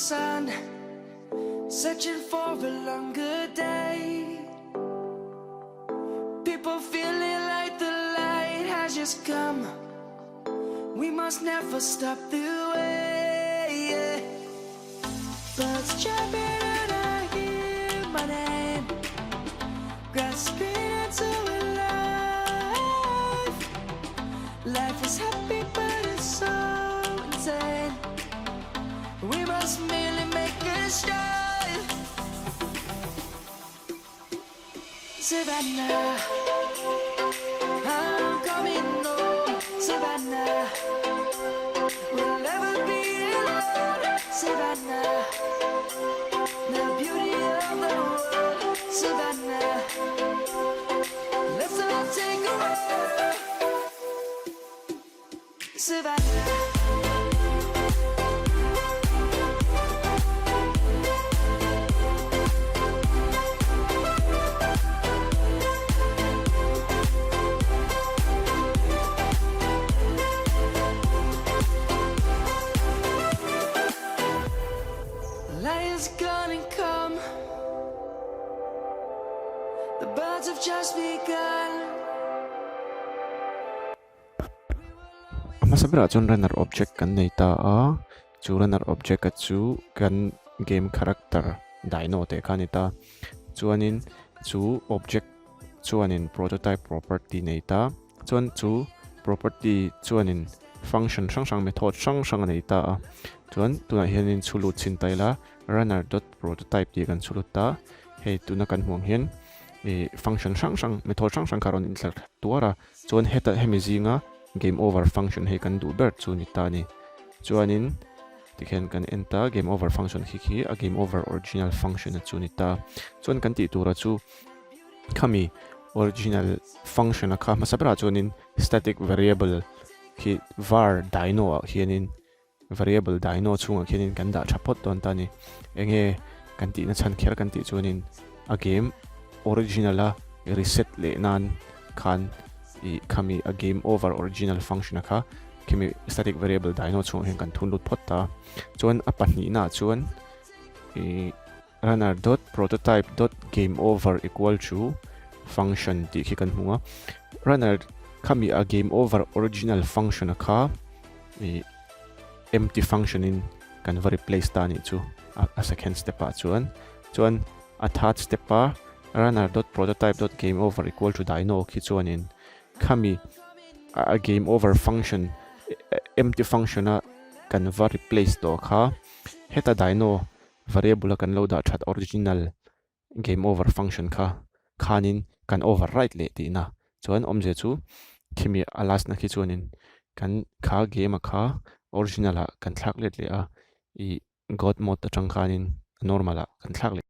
sun, searching for a longer day. People feeling like the light has just come. We must never stop the way. Yeah. Birds chirping and I hear my name, grasping into a life. Life is happy, but it's so insane. We must merely make a start. Savannah, I'm coming home. Savannah, we'll never be alone. Savannah, the beauty of the world. Savannah, let's all take a walk. Savannah. Lions gonna come. The birds have just begun. A hmasa berah chuan runner object kan nei ta a, chu runner object a chu kan game character dino teh kha a ni ta. Chuanin chu object chuanin prototype property nei ta, chuan chu property chuanin function hrang hrang method hrang hrang a nei ta a. Chuan tunah hianin chhu lut chhin ta ila runner dot prototype tih kan chhu lut ta, hei tuna kan hmuh ang hian ih function hrang hrang method hrang hrang kha a rawn inthler tuar a. Chuan heta hemi zinga game over function hei kan duh ber chu ni ta a ni. Chuanin tikhian kan en ta game over function khi khi a game over original function a chu ni ta. Chuan kan tih tura chu khami original function a kha hmasa berah chuanin static variable khi var dino ah hianin variable dino chhungah khianin kan dah tha phawt dawn ta a ni. Enge kan tihna chhan kher kan tih chuanin a game original a reset leh nan khan ih khami a game over original function a kha khimi static variable dino chhungah hian kan thun lut phawt ta. Chuan a pahnihna ah chuan ih runner dot prototype dot game over equal to function tih khi kan hmu a. Runner khami a game over original function a kha ih empty function in kan va replace ta anih chu a second step ah chuan chuan a third step a runner dot prototype dot game over equal to dino khi chuanin khami a game over function empty function a kan va replace tawh kha heta dino variable a kan lo dah that original game over function kha khanin kan overwrite leh tihna chuan awmzia chu khimi a last na khi chuanin kan kha game a kha original ah kan thlak let leh a ih god mode atang khanin normal ah kan thlak leh.